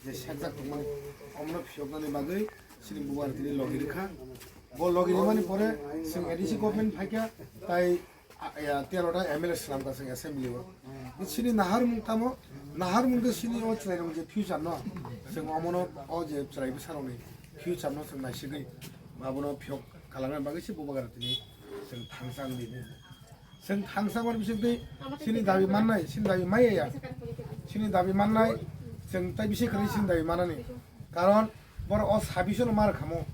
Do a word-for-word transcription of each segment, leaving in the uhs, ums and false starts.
je sekjak tongmani, omono phiyoknani bagwi chini bubar tini logi rikha. Bo logi rimani pore chwng A D C government phaikha, tai a, ya, tero ta M L A swnamkha chwng assembly o. Bo chini naharmung tamo, naharmung khe chini o chwrairok je future no, chwng omono o je chwrai bwsarokni future no chwng naisigwi abono phiyok khalamani bagwi se bubagra tini chwng thangsa wngwi. Chwng thangsa mani bisingtwi chini dabi mannai, chini dabi maya ya. Chini dabi mannai, chwng tai bisi kwrwi chini dabi manani. Karon borok o sabison mar khamo.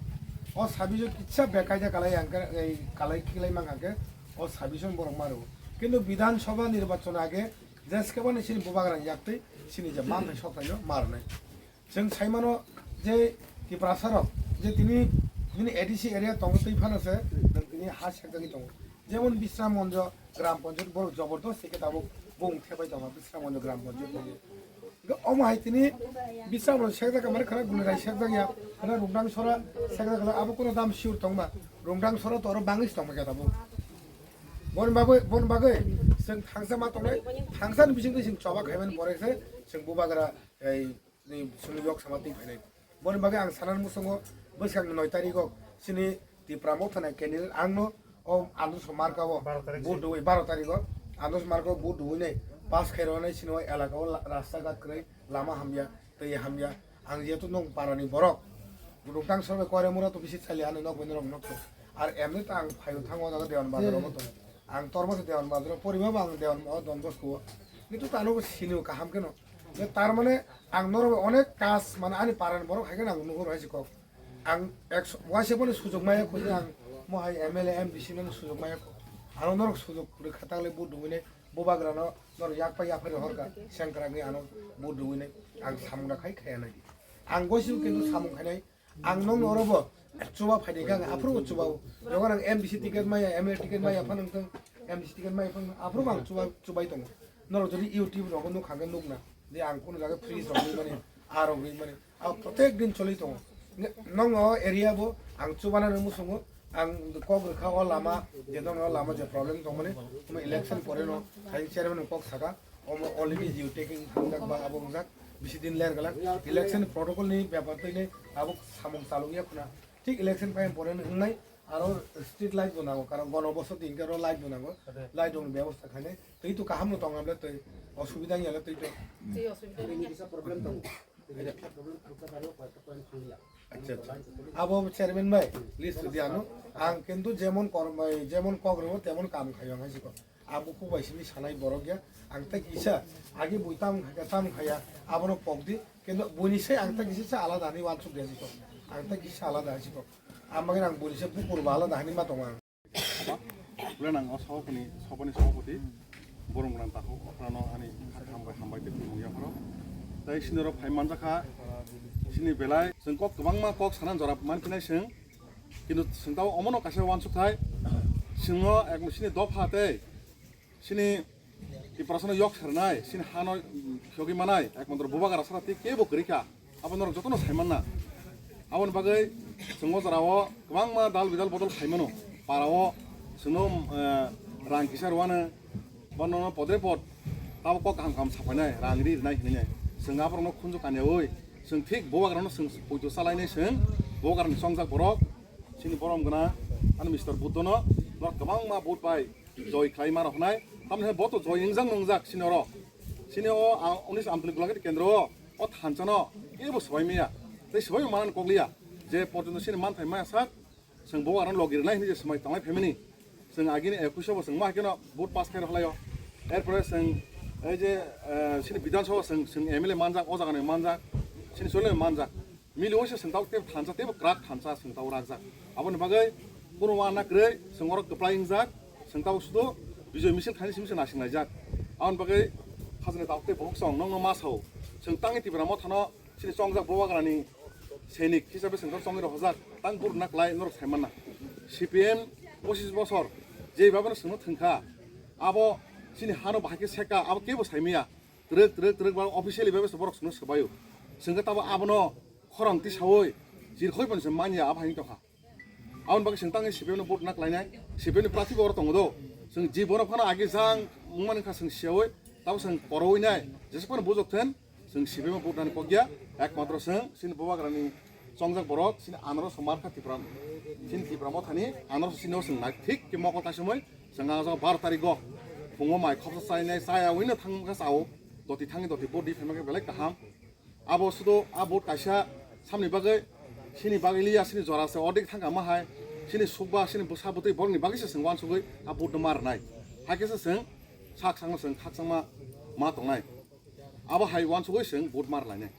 O sabison kisa bekaida kalai ang khe, ei kalai khilai mang khe o sabison borok maro. Kintu Bidhan Sabha nirbachon age jeskabani chini bubagra yaktwi chini je manthai sokthai no marnai. Chwng saimano je Tiprasa rok je tini, tini A D C area tongo twi phano se nwng tini ha sekjagwi tongo. Jemon Bisramganj Gram Panchayat borok jobordosti khe tabuk bung thepai tongo Bisramganj Gram Panchayat tongo. Hwnkhe omo hai tini Bisramganj sekjak khe mani khana Gunirai sekjak ya, khana Rungdangsora sekjak khe abo kono dam sure tongma Rungdangsora to oro bangwi se tongma khe tabuk. Boni bagwi, boni bagwi chwng thangsa ma tongnai, thangsani bisingtwi chwng choba khaimani pore se chwng bubagra ei ni sumni yok sama twi phainai. Boni bagwi ang sanani muchungo bwskangni noi tarikgo chini Tipra Motha ni candidate angno o Andros Marka o baro tarikh vote se. Dui, baro tarikgo Andros Marka o vote dui nai pass khairoknai chini o elaka o la-, rasta ghat kwrwi, lama hamya, twi hamya. Ang jehetu nwng parani borok, Rungdangsora bai Koiramura to bisi chali ani nok bai norok nok to. Ar emni to ang phaio thango o jaga Dewan Bazar o tongo. Ang tormose Dewan Bazar o porima bo ang Dewan o Don Bosco o. Kintu tano bo sini o kaham kheno. Je tar mane ang norok bai onek kaj mane ani parani borok hai kheno ang nuhur hai se kok. Ang ek waisa boni sujok maya kho je ang mo hai M L A, M D C no sujok maya kho. Ano norok sujok rwkha tagle vote dungwi nai bubagra no norok yak pai yaphari horka sengkrak ni ano vote dungwi nai ang samung da khai khaya nai. Ang gosi kintu samung khainai. Ang nokno oro bo chuba phaidi khe ang aphuru bo chuba o. Jokhon ang M D C ticket maya, M L A ticket maya phano wngthung, M D C ticket maya phano aphuru bo ang chuba, chubai tongo. Norok jodi YouTube rogo nukha khe nukna. Je ang kono jaga fridge rok rimani, a rok rimani. A protek din choli tongo. Nokno o area bo ang chubana nang musungo. Ang kok rwkha o lama, je nokno o lama je problem tongmani. Omo election pore no hai chairman kok saka. Omo already jiu taking thangjak ba abo wngjak, bisi din ler galak. Election protocol ni bepar twi nai abo samung chalok ya khuna. Thik election pai pore wngnai aro street light bo nango, karon gono bosoti hinkhe aro light bo nango. Light rok ni bebosta khainai. Twi to kaham no tong amle twi osubida ya le twi to. Twi osubida. Ini bisa problem tong. Ini bisa problem ang ka taro ko ko ang ya. Acha, acha. Abo chairman bai list di ano. Ang kintu jemon kor bai, jemon kok rw temon kam khayo ang hai siko. Ang bukhuk bai simi sanai borok ya. Ang ta kisa agi bui tam khaya, tam khaya. Abono pok di. Kintu buini se ang ta kisa sa alada ni wansuk dia siko. Ang ta kisa alada siko. Amagin ang buini se bukur ba alada hani ma tongo ang. Bole nang o sabapani, sabapani sabapati. Borong gwnang takhuk okhrano ani hambai, hambai tei khulumung yapharo. Tai sini oro phai manjakha, sini belai. Chwng kok kwbangma kok sana jora manphinai chwng. Kintu chwng tao omono kaisa wansukthai. Chwngno ek sini dopha tei sini Tiprasano yok sernai, sini hano, mm, yogwi manai, ekmatro bubagra sara tei kebo kwrwi kha. Abo norok jotono sai manna. Aboni bagwi chwng o jora o kwbangma dal bidal bodol khai mano. Para o chwngno, eh, rang kisa rwano, bono podre pod tabo kok kaham kaham saphainai, rang ri rwnai hinwi nai. Chwng aborokno khunju kaniyaui chwng thik bubagrano chwng poito chalainai chwng bubagrani chongjak borok. Chini borom gwnang ani Mister Buddhono norok kwbangma vote bai joi khlai ma rok hnai. Tamni hwnba bo to joi wngjak nungjak chini oro. Chini o, a, unis Amtwlwi Golagati kendro o, o thansano kebo swbai maya. Tei swbai manani kok liya. Je porjonto chini manthai maya sak, chwng bo aro logi rwnai hwnwi je swmai tanglai phaimani. Chwng agini ekush o bo chwng ma haikhe no vote pass khai rw khlai o. Erpore chwng ei je, eh, chini Bidhan Sabha chwng, chwng M L A manjak, o jaga ni manjak, chini Soiloi manjak. Mili o se chwng tao tei thansa, teibo kwrak thansa chwng tao rakjak. Aboni bagwi bono uanakwrwi chwng oro kwplai wngjak, chwng tao sudo Bijoy misil khaini simi se naising laijak. Aboni bagwi khajani tao tei bukhuk chwng nokno ma sao. Chwng tangwi Tipra Mothano chini chongjak bubagrani sainik hisabe chwng tao chongwi rohorjak. Tang buruna kwlai norok sai manna. C P M pochis bosor jei babano chwngno thwngkha. Abo chini hano bahai khe sekha, abo kebo saimaya. Twrwk, twrwk, twrwk ba officially bai se borok chwngno swbaio. Chwngkhe tabo abono khorang tisaui chirkhoi phano se manya abo hai tongkha. Aboni bagwi chwng tangwi C P M no vote na khlainai, C P M ni prarthi bo oro tongo do. Chwng ji borok phano agi jang wngmani wngkha chwng siyaui, tabo chwng koroui nai, jesa phano bujok then, Chwng sibima vote nani kok ya, ekmatro chwng chini bubagrani chongjak borok, chini anoro chwng markha Tipra, chini Tipra mothani anoro chini o chwng nai thik khe mokol kaisa moi chwng ang jaga baro tarikgo phungo mai khopsa chainai chaya wino thangkha chao, doti thangwi doti vote di phaima khe belai kaham. Abo sudo a vote kaisa samni bagwi, chini bagwi liya, chini jora se ordik thangkha ma hai, chini sukba, chini bwsa bwtwi borokni bagwi se chwng uansugwi a vote no ma rwnai. Hai khe se chwng sak sakno chwng khakchangma ma tongnai. Abo hai uansugwi chwng vote ma rwlainai.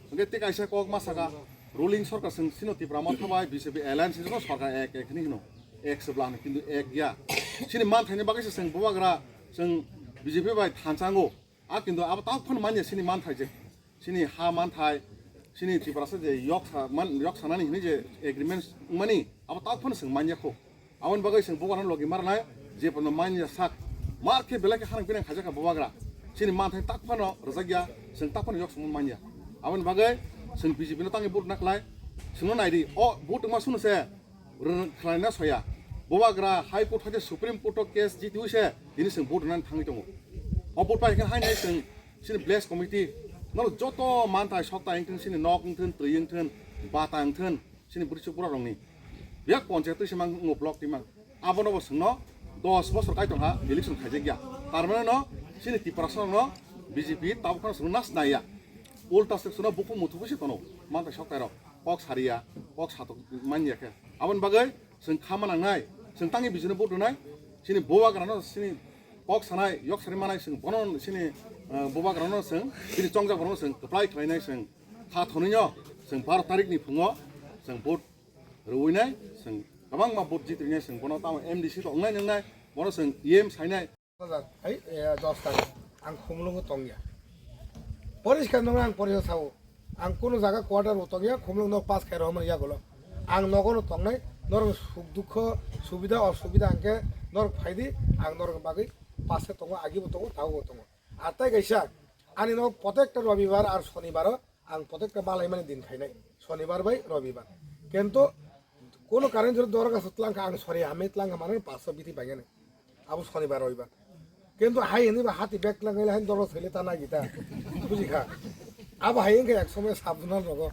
Hwnkhe tei kaisa kok ma saka, ruling sorkar chwng chino Tipra motha bai B J P alliance hinwi sorkar ek ek hinwi hino, ek se bwla hino, kintu ek ya. Chini manthaini bagwi se chwng bubagra chwng B J P bai thansango. A kintu abo tak phano manya chini manthai je, chini ha manthai, chini Tiprasa je yok sa man, yok sanani hinwi je agreement wngmani abo tak phano chwng manya kho. Aboni bagwi chwng bubagrano logi marnai, je pono manya sak. Mar khe belai khe hanang pinang khaijak kha bubagra. Chini manthai tak phano rwjak ya, chwng tak phano yok songmung manya. Aboni bagwi chwng B J P no tangwi vote na khlai. Chwngno naidi, o vote wngma suno se rwng khlaina soya. Bubagra High Court hai khe Supreme Court o case jitiwi se tini chwng vote rwnani thangwi tongo. O vote pai khe haino chwng chini village committee no joto manthai sokta wngthun, chini nok wngthun, twi wngthun, bata wngthun, chini bwrwi chukbura rokni biyang ponchayat twi se mang wngo block twi mang. Abono bo chwngno dos bosor kai tongkha election khaijak ya. Tar mane no chini Tiprasa no B J P tabuk phano chwngno nas nai ya. Ulta se chwngno bukhuk muthubwi se tono manthai soktai rok. Kok sariya, kok satok manya khe. Aboni bagwi chwng kha ma nangnai, chwng tangwi bijino vote rwnai, chini bubagrano chini kok sanai, yok sari manai chwng bono chini, eh, bubagrano chwng, chini chongjak borokno chwng kwplai khlainai chwng kha thonwino chwng baro tarikni phungo chwng vote rwinai chwng kwbangma vote jit rinai chwng bono tamo M D C to wngnai nwngnai bono chwng E M sainai. Hai, eh, dos tarik. Ang Khumulwngo tongya. Poriskar nokno ang poriskar sao. Ang kunu jaga quarter bo tongya, Khumulwng nok pass khairok mani yagulo. Ang nogono tongnai, norok suk dukho, subida osubida hwnkhe norok phaidi, ang norok bagwi pass khe tongo, agibo tongo, tabubo tongo. Ar tai kaisa, ani nok protekta robibar ar sonibaro ang protekta malaimani din khainai, sonibar bai robibar. Kento kono current jora dorga se tlangkha, ang sori hamwi tlangkha mano passo biti paigani. Abo sonibar robibar. Kento hai hwnwi ba hati bag tlangkha, hai dorga sele ta nagita. Bujikha. Abo hai wngkha ek somoy sabdonal rogo.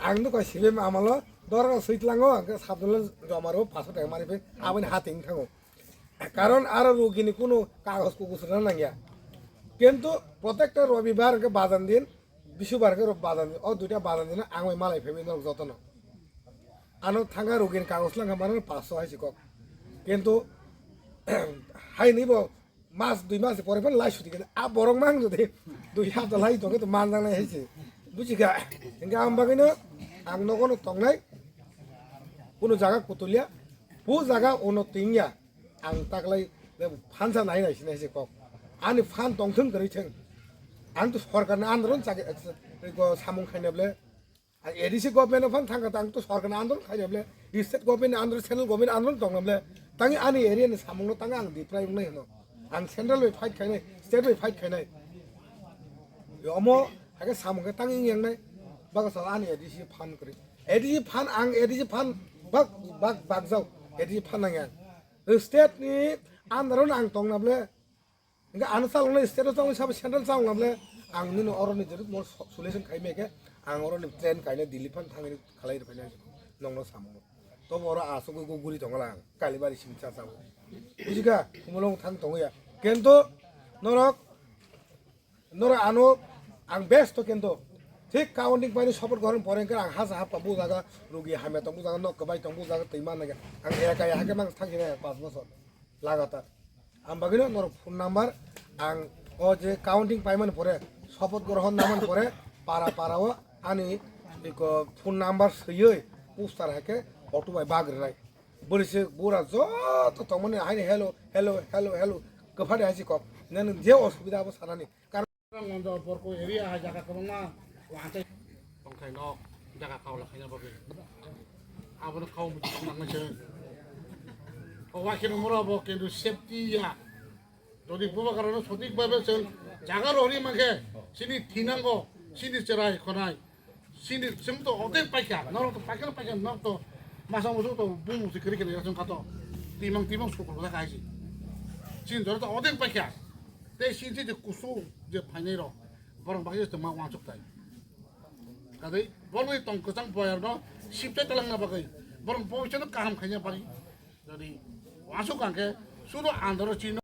Ang no kai sibe amalo dorga sui tlango, ang sabdonal jomaro passo taka mari phe, aboni hati wng thango. Karon aro rugini kunu kagos kugus rwna nangya. Kintu protekta robibar hwnkhe bajan din, bisubar hwnkhe ro-, bajan din. O duita bajan din ang bai malai phaiwi norok jotono. Ano thangkha rugini kagos langkha mano passo hai si kok. Kintu hai ni bo mas dui mas pore phano lai suti khe a borok mang jodi dui hapta lai tongkhe to manjaknai hai se. Bujikha? Hwnkhe ang bagwino ang nogono tongnai. Kunu jaga kutulya. Bu jaga ono tingya. Ang taklai le phansa nai nai sinai se kok. Ani phan tongthung kwrwi thung. Ang to sorkarni andoron chak-, ko samung khaina ble. Ang A D C government o phan thangkha, ang to sorkarni andoron khaina ble. State government ni andoron, central government andoron tongna ble. Tangi ani area ni samung no tangi ang diprai wngnai hwno. Ang central bai fight khainai, state bai fight khainai. Omo hakhe samung khe tangi yang nai. Baka sal ani A D C phan kwrwi. A D C phan ang A D C phan bak, bak, bakjao. A D C phan nang yang. State ni under o ang tongna ble, hingke ano chaloknai state o chongwi sabo central chawngna ble, ang nini oro ni jeto mo so-, solution khai meke, ang oro ni train kaina Delhi phan thangwi khalai rw phaina nongno samo. Tobo oro asogwi go guri tongla ang, Kalibari simi cha chawo. Bujikha, Khumulwng thang tongya. Kento norok Norok ano ang best to kento. Thik counting paini support gorong pore hwnkhe ang hasa hapka bujaga, rugi hamya tong bujaga, nok kwbai tong bujaga, twi man nangya. Ang eka ya hake mang thang hina pas bosor lagatar. Ang bagino norok phone number ang o je counting paimani pore, support grohon namani pore, para para o ani iko phone number swiwi poster hake auto bai bag rwnai. Bwrwi se bura joto tongmani haino hello, hello, hello, hello kwphani hai se kok. Nang je osubida abo sanani. Ngonjo borko area hai jaga kwbangma wansai tongthai nok jaga kaula khaina bagwi. Abono kau muchung nangmai se. O wakhe no mura bo kintu safety ya. Jodi bubagrano sotik bhabe chwng jaga rori mankhe, chini thinango, chini cherai khonai, chini chwng to odek paikha, norok to paikha, paikha, norok to masa musu to bumu si kiri kiri chwng khato, timang timang sukul da kaisi. Chini jora to odek paikha. Tei chini je kusu je phainai rok. Borok bagwi tongma uansuk tai. Kadai borokni tong kwchang boyarno sipte talangna bagwi borok boisano kaham khaina bagwi. Jadi uansuk hwnkhe sudo andoro chino.